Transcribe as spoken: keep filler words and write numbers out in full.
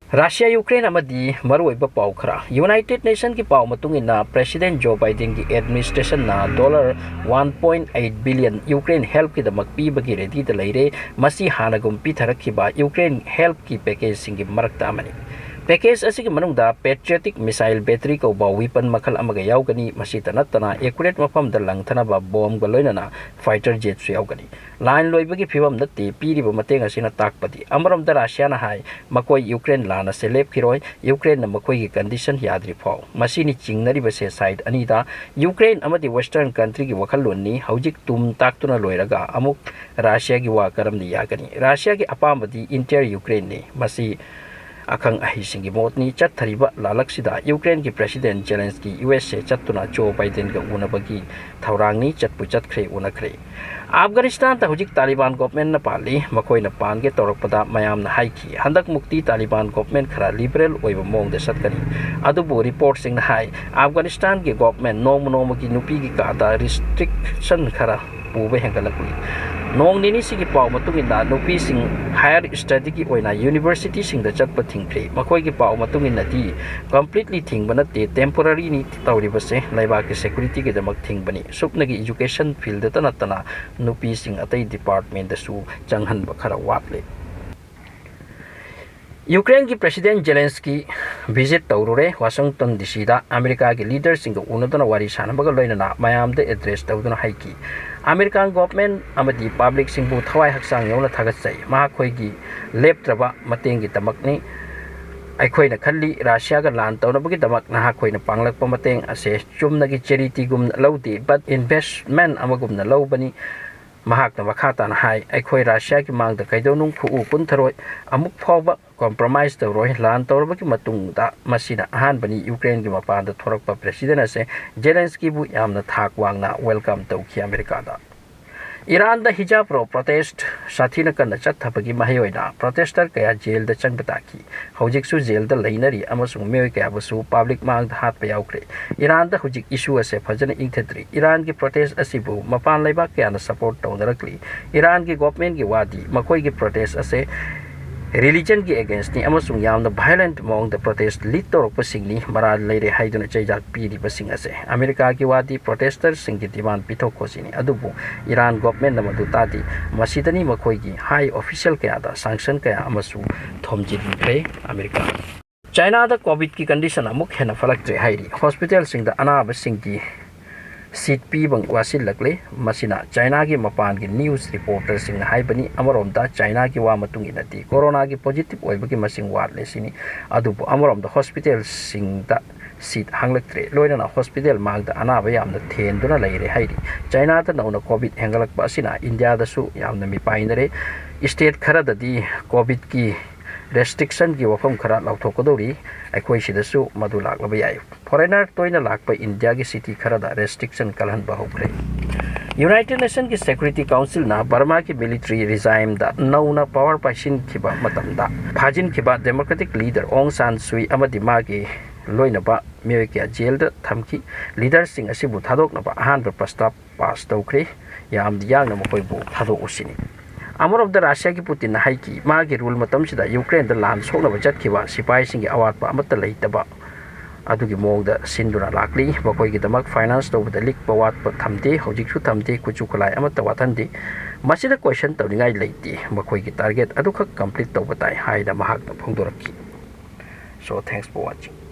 Russia, Ukraine ꯑꯃꯗꯤ ꯃꯔꯨꯑꯣꯏꯕ ꯄꯥꯎ ꯈꯔ꯫ United Nationꯒꯤ ꯄꯥꯎ ꯃꯇꯨꯡ ꯏꯟꯅ, President Joe Bidenꯒꯤ administrationꯅ dollar one point eight billion Ukraine helpꯀꯤꯗꯃꯛ ꯄꯤꯕꯒꯤ readyꯗ ꯂꯩꯔꯦ꯫ ꯃꯁꯤ ꯍꯥꯟꯅꯒꯨꯝ ꯄꯤꯊꯔꯛꯈꯤꯕ Ukraine helpꯀꯤ packageꯁꯤꯡꯒꯤ ꯃꯔꯛꯇ ꯑꯃꯅꯤ꯫ Package ꯑꯁꯤꯒꯤ ꯃꯅꯨꯡꯗ patriotic missile battery ꯀꯧꯕ weapon ꯃꯈꯜ ꯑꯃꯒ ꯌꯥꯎꯒꯅꯤ꯫ ꯃꯁꯤꯇ ꯅꯠꯇꯅ, accurate ꯃꯐꯝꯗ ꯂꯪꯊꯅꯕ bombꯒ ꯂꯣꯏꯅꯅ fighter jetꯁꯨ ꯌꯥꯎꯒꯅꯤ꯫ Line ꯂꯣꯏꯕꯒꯤ ꯐꯤꯕꯝ ꯅꯠꯇꯦ꯫ ꯄꯤꯔꯤꯕ ꯃꯇꯦꯡ ꯑꯁꯤꯅ ꯇꯥꯛꯄꯗꯤ, ꯑꯃꯔꯣꯝꯗ ꯔꯁꯤꯌꯥꯅ ꯍꯥꯏ, ꯃꯈꯣꯏ ꯌꯨꯀ꯭ꯔꯦꯟ ꯂꯥꯟ ꯑꯁꯤ ꯂꯦꯞꯈꯤꯔꯣꯏ, ꯌꯨꯀ꯭ꯔꯦꯟꯅ ꯃꯈꯣꯏꯒꯤ condition ꯌꯥꯗ꯭ꯔꯤꯐꯥꯎ꯫ ꯃꯁꯤꯅꯤ ꯆꯤꯡꯅꯔꯤꯕꯁꯦ side ꯑꯅꯤꯗ꯫ ꯌꯨꯀ꯭ꯔꯦꯟ ꯑꯃꯗꯤ Western countryꯒꯤ ꯋꯥꯈꯜꯂꯣꯟꯅꯤ꯫ ꯍꯧꯖꯤꯛ ꯇꯨꯝ ꯇꯥꯛꯇꯨꯅ ꯂꯣꯏꯔꯒ ꯑꯃꯨꯛ ꯔꯁꯤꯌꯥꯒꯤ ꯋꯥ ꯀꯔꯝꯅ ꯌꯥꯒꯅꯤ? ꯔꯁꯤꯌꯥꯒꯤ ꯑꯄꯥꯝꯕꯗꯤ entire Ukraineꯅꯤ꯫ ꯃꯁꯤ ꯑꯈꯪ ꯑꯍꯩꯁꯤꯡꯒꯤ ꯃꯣꯠꯅꯤ꯫ ꯆꯠꯊꯔꯤꯕ ꯂꯥꯂꯛꯁꯤꯗ ꯌꯨꯀ꯭ꯔꯦꯟꯒꯤ President Zelensky USA ꯆꯠꯇꯨꯅ Joe Bidenꯒ ꯎꯅꯕꯒꯤ ꯊꯧꯔꯥꯡꯅꯤ꯫ ꯆꯠꯄꯨ ꯆꯠꯈ꯭ꯔꯦ, ꯎꯅꯈ꯭ꯔꯦ꯫ ꯑꯐꯒꯥꯅꯤꯁꯇꯥꯟꯗ ꯍꯧꯖꯤꯛ ꯇꯥꯂꯤꯕꯥꯟ governmentꯅ ꯄꯥꯜꯂꯤ꯫ ꯃꯈꯣꯏꯅ ꯄꯥꯟꯒꯦ ꯇꯧꯔꯛꯄꯗ ꯃꯌꯥꯝꯅ ꯍꯥꯏꯈꯤ, "ꯍꯟꯗꯛꯃꯨꯛꯇꯤ ꯇꯥꯂꯤꯕꯥꯟ government ꯈꯔ liberal ꯑꯣꯏꯕ ꯃꯑꯣꯡꯗ ꯆꯠꯀꯅꯤ"꯫ ꯑꯗꯨꯕꯨ reportꯁꯤꯡꯅ ꯍꯥꯏ, ꯑꯐꯒꯥꯅꯤꯁꯇꯥꯟꯒꯤ government ꯅꯣꯡꯃ ꯅꯣꯡꯃꯒꯤ ꯅꯨꯄꯤꯒꯤ ꯀꯥꯗ restriction ꯈꯔ ꯄꯨꯕ ꯍꯦꯟꯒꯠꯂꯛꯂꯤ꯫ ꯅꯣꯡ ꯅꯤꯅꯤꯁꯤꯒꯤ ꯄꯥꯎ ꯃꯇꯨꯡ ꯏꯟꯅ, ꯅꯨꯄꯤꯁꯤꯡ higher studyꯒꯤ ꯑꯣꯏꯅ universityꯁꯤꯡꯗ ꯆꯠꯄ ꯊꯤꯡꯈ꯭ꯔꯦ꯫ ꯃꯈꯣꯏꯒꯤ ꯄꯥꯎ ꯃꯇꯨꯡ ꯏꯟꯅꯗꯤ, completely ꯊꯤꯡꯕ ꯅꯠꯇꯦ, temporaryꯅꯤ ꯇꯧꯔꯤꯕꯁꯦ, ꯂꯩꯕꯥꯛꯀꯤ securityꯒꯤꯗꯃꯛ ꯊꯤꯡꯕꯅꯤ꯫ ꯁꯨꯞꯅꯒꯤ education fieldꯇ ꯅꯠꯇꯅ ꯅꯨꯄꯤꯁꯤꯡ ꯑꯇꯩ departmentꯇꯁꯨ ꯆꯪꯍꯟꯕ ꯈꯔ ꯋꯥꯠꯂꯦ꯫ ꯌꯨꯀ꯭ꯔꯦꯟꯒꯤ President Zelensky visit ꯇꯧꯔꯨꯔꯦ꯫ Washington DCꯗ ꯑꯃꯦꯔꯤꯀꯥꯒꯤ leaderꯁꯤꯡꯒ ꯎꯅꯗꯨꯅ ꯋꯥꯔꯤ ꯁꯥꯟꯅꯕꯒ ꯂꯣꯏꯅꯅ ꯃꯌꯥꯝꯗ address ꯇꯧꯗꯨꯅ ꯍꯥꯏꯈꯤ, "American government ꯑꯃꯗꯤ publicꯁꯤꯡꯕꯨ ꯊꯋꯥꯏ ꯍꯛꯆꯥꯡ ꯌꯥꯎꯅ ꯊꯥꯒꯠꯆꯩ꯫ ꯃꯍꯥꯛꯈꯣꯏꯒꯤ ꯂꯦꯞꯇ꯭ꯔꯕ ꯃꯇꯦꯡꯒꯤꯗꯃꯛꯅꯤ꯫ ꯑꯩꯈꯣꯏꯅ ꯈꯜꯂꯤ, ꯔꯁꯤꯌꯥꯒ ꯂꯥꯟ ꯇꯧꯅꯕꯒꯤꯗꯃꯛ ꯅꯍꯥꯛꯈꯣꯏꯅ ꯄꯥꯡꯂꯛꯄ ꯃꯇꯦꯡ ꯑꯁꯦ ꯆꯨꯝꯅꯒꯤ charityꯒꯨꯝꯅ ꯂꯧꯗꯦ, but investment ꯑꯃꯒꯨꯝꯅ ꯂꯧꯕꯅꯤ"꯫ ꯃꯍꯥꯛꯅ ꯃꯈꯥ ꯇꯥꯅ ꯍꯥꯏ, "ꯑꯩꯈꯣꯏ ꯔꯁꯤꯌꯥꯒꯤ ꯃꯥꯡꯗ ꯀꯩꯗꯧꯅꯨꯡ ꯈꯨꯎ ꯀꯨꯟꯊꯔꯣꯏ, ꯑꯃꯨꯛ ꯐꯥꯎꯕ compromise ꯇꯧꯔꯣꯏ꯫ ꯂꯥꯟ ꯇꯧꯔꯕꯒꯤ ꯃꯇꯨꯡꯗ ꯃꯁꯤꯅ ꯑꯍꯥꯟꯕꯅꯤ꯫" ꯌꯨꯀ꯭ꯔꯦꯟꯒꯤ ꯃꯄꯥꯟꯗ ꯊꯣꯔꯛꯄ President ꯑꯁꯦ Zelenskyꯕꯨ ꯌꯥꯝꯅ ꯊꯥꯛ ꯋꯥꯡꯅ welcome ꯇꯧꯈꯤ ꯑꯃꯦꯔꯤꯀꯥꯗ꯫ ꯏꯔꯥꯟꯗ hijab pro protest ꯁꯥꯊꯤꯅ ꯀꯟꯅ ꯆꯠꯊꯕꯒꯤ ꯃꯍꯩ ꯑꯣꯏꯅ protester ꯀꯌꯥ jailꯗ ꯆꯪꯕ ꯇꯥꯈꯤ꯫ ꯍꯧꯖꯤꯛꯁꯨ jailꯗ ꯂꯩꯅꯔꯤ ꯑꯃꯁꯨꯡ ꯃꯤꯑꯣꯏ ꯀꯌꯥꯕꯨꯁꯨ public ꯃꯥꯡꯗ ꯍꯥꯠꯄ ꯌꯥꯎꯈ꯭ꯔꯦ꯫ ꯏꯔꯥꯟꯗ ꯍꯧꯖꯤꯛ issue ꯑꯁꯦ ꯐꯖꯅ ꯏꯪꯊꯗ꯭ꯔꯤ꯫ ꯏꯔꯥꯟꯒꯤ protest ꯑꯁꯤꯕꯨ ꯃꯄꯥꯟ ꯂꯩꯕꯥꯛ ꯀꯌꯥꯅ support ꯇꯧꯅꯔꯛꯂꯤ꯫ ꯏꯔꯥꯟꯒꯤ governmentꯀꯤ ꯋꯥꯗꯤ ꯃꯈꯣꯏꯒꯤ protest ꯑꯁꯦ ꯔꯤꯂꯤꯖꯟꯒꯤ ꯑꯦꯒꯦꯟꯁꯅꯤ ꯑꯃꯁꯨꯡ ꯌꯥꯝꯅ ꯚꯥꯏꯑꯣꯂꯦꯟꯠ ꯃꯑꯣꯡꯗ ꯄ꯭ꯔꯣꯇꯦꯁ ꯂꯤꯗ ꯇꯧꯔꯛꯄꯁꯤꯡꯅꯤ ꯃꯔꯥꯜ ꯂꯩꯔꯦ ꯍꯥꯏꯗꯨꯅ ꯆꯩꯖꯥꯛ ꯄꯤꯔꯤꯕꯁꯤꯡ ꯑꯁꯦ꯫ ꯑꯃꯦꯔꯤꯀꯥꯒꯤ ꯋꯥꯗꯤ ꯄ꯭ꯔꯣꯇꯦꯁꯇꯔꯁꯤꯡꯒꯤ ꯗꯤꯃꯥꯟ ꯄꯤꯊꯣꯛꯈꯣ ꯁꯤꯅꯤ, ꯑꯗꯨꯕꯨ ꯏꯔꯥꯟ ꯒꯣꯚꯔꯟꯃꯦꯟꯠꯅ ꯃꯗꯨ ꯇꯥꯗꯦ꯫ ꯃꯁꯤꯗꯅꯤ ꯃꯈꯣꯏꯒꯤ ꯍꯥꯏ ꯑꯣꯐꯤꯁꯤꯌꯦꯜ ꯀꯌꯥꯗ ꯁꯦꯡꯁꯟ ꯀꯌꯥ ꯑꯃꯁꯨ ꯊꯣꯝꯖꯤꯟꯈ꯭ꯔꯦ ꯑꯃꯦꯔꯤꯀꯥꯅ꯫ ꯆꯥꯏꯅꯥꯗ ꯀꯣꯚꯤꯗꯀꯤ ꯀꯟꯗꯤꯁꯟ ꯑꯃꯨꯛ ꯍꯦꯟꯅ ꯐꯠꯂꯛꯇ꯭ꯔꯦ ꯍꯥꯏꯔꯤ꯫ ꯍꯣꯁꯄꯤꯇꯥꯜꯁꯤꯡꯗ ꯑꯅꯥꯕꯁꯤꯡꯒꯤ ꯁꯤꯠ ꯄꯤꯕ ꯋꯥꯁꯤꯜꯂꯛꯂꯦ꯫ ꯃꯁꯤꯅ ꯆꯥꯏꯅꯥꯒꯤ ꯃꯄꯥꯟꯒꯤ ꯅ꯭ꯌꯨꯁ ꯔꯤꯄꯣꯔꯇꯔꯁꯤꯡꯅ ꯍꯥꯏꯕꯅꯤ꯫ ꯑꯃꯔꯣꯝꯗ ꯆꯥꯏꯅꯥꯒꯤ ꯋꯥ ꯃꯇꯨꯡ ꯏꯟꯅꯗꯤ ꯀꯣꯔꯣꯅꯥꯒꯤ ꯄꯣꯖꯤꯇꯤꯚ ꯑꯣꯏꯕꯒꯤ ꯃꯁꯤꯡ ꯋꯥꯠꯂꯦ ꯁꯤꯅꯤ꯫ ꯑꯗꯨꯕꯨ ꯑꯃꯔꯣꯝꯗ ꯍꯣꯁꯄꯤꯇꯥꯜꯁꯤꯡꯗ ꯁꯤꯠ ꯍꯥꯡꯂꯛꯇ꯭ꯔꯦ꯫ ꯂꯣꯏꯅꯅ ꯍꯣꯁꯄꯤꯇꯥꯜ ꯃꯥꯡꯗ ꯑꯅꯥꯕ ꯌꯥꯝꯅ ꯊꯦꯟꯗꯨꯅ ꯂꯩꯔꯦ ꯍꯥꯏꯔꯤ꯫ ꯆꯥꯏꯅꯥꯗ ꯅꯧꯅ ꯀꯣꯚꯤꯗ ꯍꯦꯟꯒꯠꯂꯛꯄ ꯑꯁꯤꯅ ꯏꯟꯗꯤꯌꯥꯗꯁꯨ ꯌꯥꯝꯅ ꯃꯤꯄꯥꯏꯅꯔꯦ꯫ ꯁ꯭ꯇꯦꯠ ꯈꯔꯗꯗꯤ ꯀꯣꯚꯤꯗꯀꯤ ꯔꯦꯁꯇ꯭ꯔꯤꯛꯁꯟꯒꯤ ꯋꯥꯐꯝ ꯈꯔ ꯂꯥꯎꯊꯣꯛꯀꯗꯧꯔꯤ꯫ ꯑꯩꯈꯣꯏ ꯁꯤꯗꯁꯨ ꯃꯗꯨ ꯂꯥꯛꯂꯕ ꯌꯥꯏ꯫ ꯐꯣꯔꯦꯅꯔ ꯇꯣꯏꯅ ꯂꯥꯛꯄ ꯏꯟꯗꯤꯌꯥꯒꯤ ꯁꯤꯇꯤ ꯈꯔꯗ ꯔꯦꯁꯇ꯭ꯔꯤꯛꯁꯟ ꯀꯜꯍꯟꯕ ꯍꯧꯈ꯭ꯔꯦ꯫ ꯌꯨꯅꯥꯏꯇꯦꯗ ꯅꯦꯁꯟꯒꯤ ꯁꯦꯀ꯭ꯌꯨꯔꯤꯇꯤ ꯀꯥꯎꯟꯁꯤꯜꯅ ꯕꯔꯃꯥꯒꯤ ꯃꯤꯂꯤꯇꯔꯤ ꯔꯤꯖꯥꯏꯝꯗ ꯅꯧꯅ ꯄꯥꯋꯔ ꯄꯥꯏꯁꯤꯟꯈꯤꯕ ꯃꯇꯝꯗ ꯐꯥꯖꯤꯟꯈꯤꯕ ꯗꯦꯃꯣꯀ꯭ꯔꯦꯇꯤꯛ ꯂꯤꯗꯔ ꯑꯣꯡ ꯁꯥꯟ ꯁꯨꯏ ꯑꯃꯗꯤ ꯃꯥꯒꯤ ꯂꯣꯏꯅꯕ ꯃꯤꯑꯣꯏ ꯀꯌꯥ ꯖꯦꯜꯗ ꯊꯝꯈꯤ꯫ ꯂꯤꯗꯔꯁꯤꯡ ꯑꯁꯤꯕꯨ ꯊꯥꯗꯣꯛꯅꯕ ꯑꯍꯥꯟꯕ ꯄ꯭ꯔꯁꯇꯥꯕ ꯄꯥꯁ ꯇꯧꯈ꯭ꯔꯦ꯫ ꯌꯥꯝꯗꯤ ꯌꯥꯡꯅ ꯃꯈꯣꯏꯕꯨ ꯊꯥꯗꯣꯛꯎꯁꯤꯅꯤ꯫ ꯑꯃꯔꯣꯝꯗ ꯔꯁꯤꯌꯥꯒꯤ ꯄꯨꯇꯤꯟꯅ ꯍꯥꯏꯈꯤ, ꯃꯥꯒꯤ ꯔꯨꯜ ꯃꯇꯝꯁꯤꯗ ꯌꯨꯀ꯭ꯔꯦꯟꯗ ꯂꯥꯟ ꯁꯣꯛꯅꯕ ꯆꯠꯈꯤꯕ ꯁꯤꯐꯥꯏꯁꯤꯡꯒꯤ ꯑꯋꯥꯠꯄ ꯑꯃꯠꯇ ꯂꯩꯇꯕ ꯑꯗꯨꯒꯤ ꯃꯑꯣꯡꯗ ꯁꯤꯟꯗꯨꯅ ꯂꯥꯛꯂꯤ꯫ ꯃꯈꯣꯏꯒꯤꯗꯃꯛ ꯐꯥꯏꯅꯥꯟꯁ ꯇꯧꯕꯗ ꯂꯤꯛꯄ ꯋꯥꯠꯄ ꯊꯝꯗꯦ, ꯍꯧꯖꯤꯛꯁꯨ ꯊꯝꯗꯦ, ꯀꯨꯠꯁꯨ ꯈꯨꯠꯂꯥꯏ ꯑꯃꯠꯇ ꯋꯥꯠꯍꯟꯗꯦ꯫ ꯃꯁꯤꯗ ꯀꯣꯏꯁꯟ ꯇꯧꯅꯤꯡꯉꯥꯏ ꯂꯩꯇꯦ꯫ ꯃꯈꯣꯏꯒꯤ ꯇꯥꯔꯒꯦꯠ ꯑꯗꯨꯈꯛ ꯀꯝꯄ꯭ꯂꯤꯠ ꯇꯧꯕ ꯇꯥꯏ ꯍꯥꯏꯅ ꯃꯍꯥꯛꯅ ꯐꯣꯡꯗꯣꯔꯛꯈꯤ꯫ So, thanks for watching.